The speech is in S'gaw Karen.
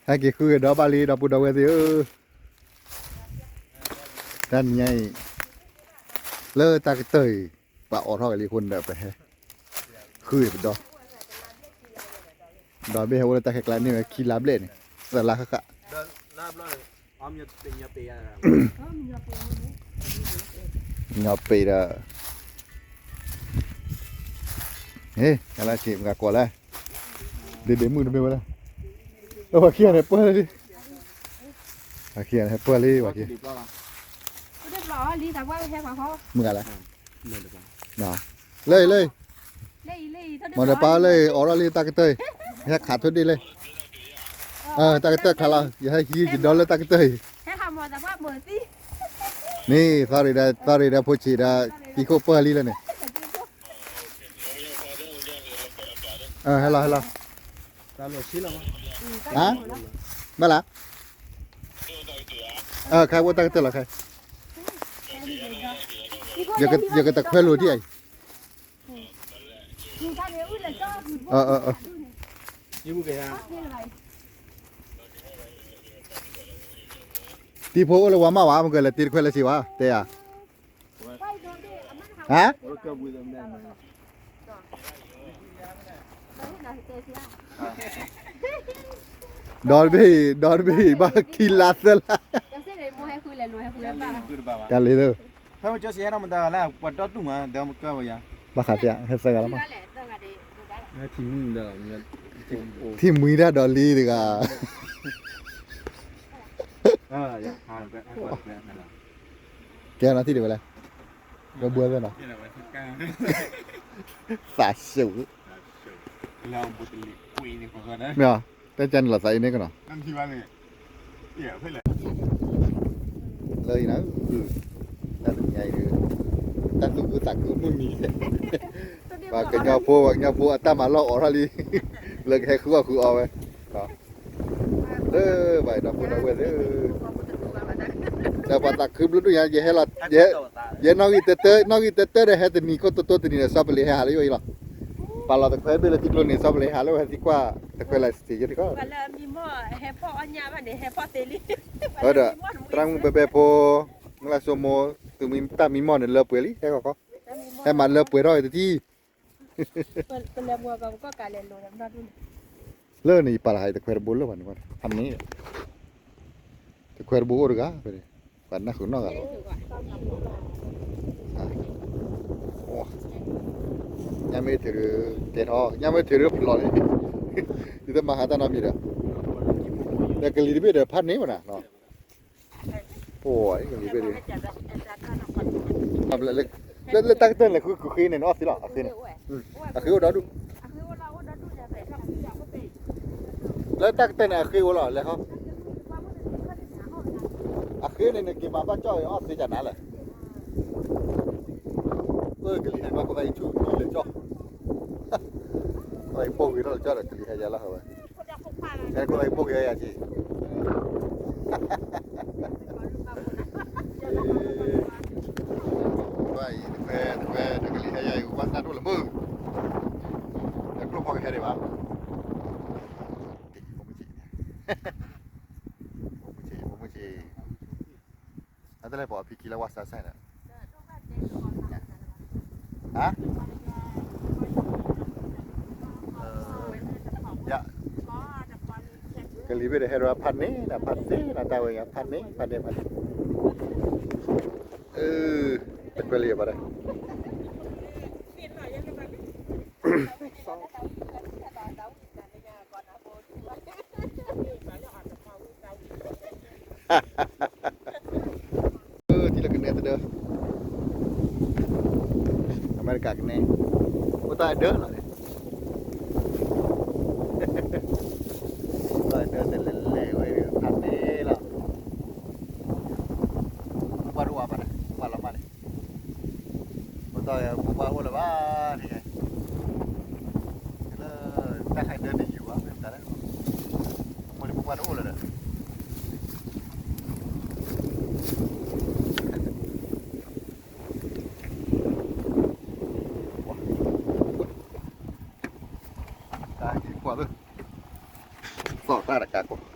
ဟဲက့ၤဃုကဒီးဘၣ်လံဒီပုၢ်ဒီဝဲၢ်သ့ၣ်ဧၢ, တနံၤညါအံၤ လၢတၢ်ကတၢၢ်အံၤ ပှၤအိးထီၣ်က့ၤလံအဃိန့ၣ်ဒီး ပဟဲ ဃုပဒီ ဒီးဘ့ၣ်ဟဲအိၣ်လၢတၢ်ခဲကျါန့ၣ်ဝဲခံလါဘျဲၣ်န့ၣ် သၢလါဃၣ်ဃၣ် ညီပ့ၤဒီး ဟ့ၣ် ဟဲလၢဆံးမၤကိးလဲၣ်, ဒ့ဒ့မုၣ်တမ့ၢ်ဝဲလဲၣ်, အဝဲခံဂၤန့ၣ်ပၢၢ်လံ, အခံဂၤန့ၣ်ဟဲပၢၢ်လံဝဲခံ, မုၣ်ဂၤလဲၣ်, လၢအံၤလၢအံၤ, မ့ၢ်ဒီးပၢ်လၢအံၤ အိးထီၣ်လံတၢ်ကတၢၢ်အံၤ, ဟဲခးထိၣ်ဒ့ၣ်လဲၣ်, တၢ်ကတၢၢ်ခးလီၤ ယဟဲဟံးယဒီလၢတၢ်ကတၢၢ်အံၤ န့ၣ် သီရ့ၤဒီး သီရ့ၤဒီးဖိဆံးဒီး သံခိၣ်ပၢၢ်လံလၢန့ၣ်, ဟဲလီၤ ဟဲလီၤ, ဘၣ်လၢ ခဲအိၣ်တၢ်ကတၢၢ်လီၤခဲ, ယကတခွဲလိာ်ဒံးအံၤ, တံၤဖိအိၣ်လၢဝါမၢ်ဝဲ မ့ၢ်ကလဲၤတ့တခွဲလၢဆံးဝဲ တဲယၤ ဟါ, ဒီတဘ့ၣ်အံၤ ဒီတဘ့ၣ်အံၤ ဘၣ်ခံလါသၢလါ, တၢ်လံလၢ ဘၣ်ဃးပျး ဟဲသၢဂၤလီၤမး, ထံၣ်မှံဒၣ်ဒီးလံတဂၤ, ကဲနီၤထံၣ်ဒံးဝဲလဲၣ်, ကဘှဲသ့နီၤ, သးစူၤ, မ့ၢ်, တဲကန့ၣ်လီၤသးအံၤန့ၣ်ကနီၤ လၢအံၤနၤ, တၢ်တနံၤအံၤ, တၢ်သူၣ်ခုသးခုမုၢ်နံၤ, ပှၤကညီဖိ ပှၤကညီဖိအတၢ်မၤလီၢ်အိးထီၣ်လံ, လၢကဟဲဃုအီၣ်ဃုအီဝဲ, လၢဘၣ်ဒီပုၢ်ဒီဝဲၢ်သ့ၣ်, ဒီးပှၤသးခုဘျုးဒိၣ်ညါ ယဟဲလီၤ, ယဲနီၣ်ဂံၢ်တတၢ နီၣ်ဂံၢ်တတၢဒီးဟဲတနံၤခိၣ်တိတိတနံၤဒီး စီၤပလ့းဟဲဟးလၢယအိၣ်အံၤလီၤ, ပာ်လီၤသခွဲဘ့ၣ်လၢထံကျိန့ၣ် စီၤပလ့းဟဲလၢဝဲသံကွၢ်, တခွဲလၢစံးယဲၢ်တခီ ဒီး သရၣ်မုၣ်ဘဲဘဲဖိ, မုၢ်လၢ်စိမိ, သုမံတၢ်မံမီၢ်န့ၣ်လၢပှဲၤလံ ဟဲခီခီ, ဟဲမၤလၢပှဲၤထီၣ်အံၤတထံၣ်, လၢန့ၣ်ယပာ်လီၤဟးအံၤတခွဲတဘိလၢပှၤန့ၣ်, ဖးန့ၣ်, တခွဲတဘိအိၣ်တဂၤ, ပှၤနၢ်ဃုာ်နီၢ်ဂၤလီၤ, ညၣ်မ့ၢ်ထုးဒီး ကဲထီၣ်, ညၣ်မ့ၢ်ထုးဒီးဖျိးလံ, ယတမၤဟးတၢ်နီတမံၤဒီး, ဒီးကလံၤတဘ့ၣ်ဒီးဖးန့ၢ်ဝဲနၤ, အိၣ်ကလံၤဘ့ၣ်ဒီး, လၢတၢ်ကတၢၢ်န့ၣ် ဃုဃုဃ့န့ၣ် နအီၣ်သ့လီၤ, အဃ့န့ၣ်, အဃ့အိၣ်ဒီဒူၣ်, လၢတၢ်ကတၢၢ်န့ၣ် အဃ့အိၣ်လီၤ လဲၤခီ, အဃ့န့ၣ် နက့ၤမၤဘၣ်ကၠီၣ်အံၤ အီၣ်သ့ကနၤလဲၣ်, အၢ ကလံၤဟဲဘၣ်ခိၣ်သၣ်အံၤဆူၣ်လံလၢကၠီၣ်, ခိၣ်သၣ်အံၤပိၢ်ဂ့ၤထီၣ်လၢကၠီၣ်ဒီး ကလံၤဟဲယၤလီၤဟဲဝဲ, ကဲခိၣ်သၣ်အံၤပိၢ်ဂ့ၤယၤက့ၤ ဘၣ်အံၤ တခွဲ တခွဲ တကလံၤဟဲယၤအံၤ ဘၣ်တၢ်ဒိၣ်လၢမုၢ်, တကျိၣ်ဖီကဟဲဒံးဘၣ်, ဖိမုၣ်ဆံး, ဖိမုၣ်ဆံး, အတလဲၣ်ပှၤဖံခံလၢဝါစါစဲန့ၣ်, ဟါ ယ ကလံၤဘ့ၣ်ဒီးဟဲဒိးဖးန့ၣ် ဖးသ့နၤတၢ်ဝဲညါ ဖးန့ၣ် ဖးန့ၣ် ဖးန့ၣ်, အၢ တကွဲးလံဘၣ်ဒီး ထံၣ်လၢကနဲတဒၢ, အမဲရကၤကနဲ, အိၣ်တၢ်အဒၢလီၤန့ၣ်, အိၣ်တၢ်အဒၢတလဲၤလဲၤဝဲ ဖးန့ၣ်လီၤ, ပှၤတအိၣ်ဘၣ်န့ၣ် ပှၤလီၤမၢ်န့ၣ် ပတၢ်ပှၤအိၣ်လၢၤဘၣ်န့ၣ်, လၢ တၢ်ခးဒၢန့ၣ်ယူၤဘၣ် မ့ၢ်မတၤလဲၣ်, မိၢ်လံပှၤတအိၣ်လၢၤဒီး, ကွၢ်လၢ သီၣ်တၢ်တကးကီၢ်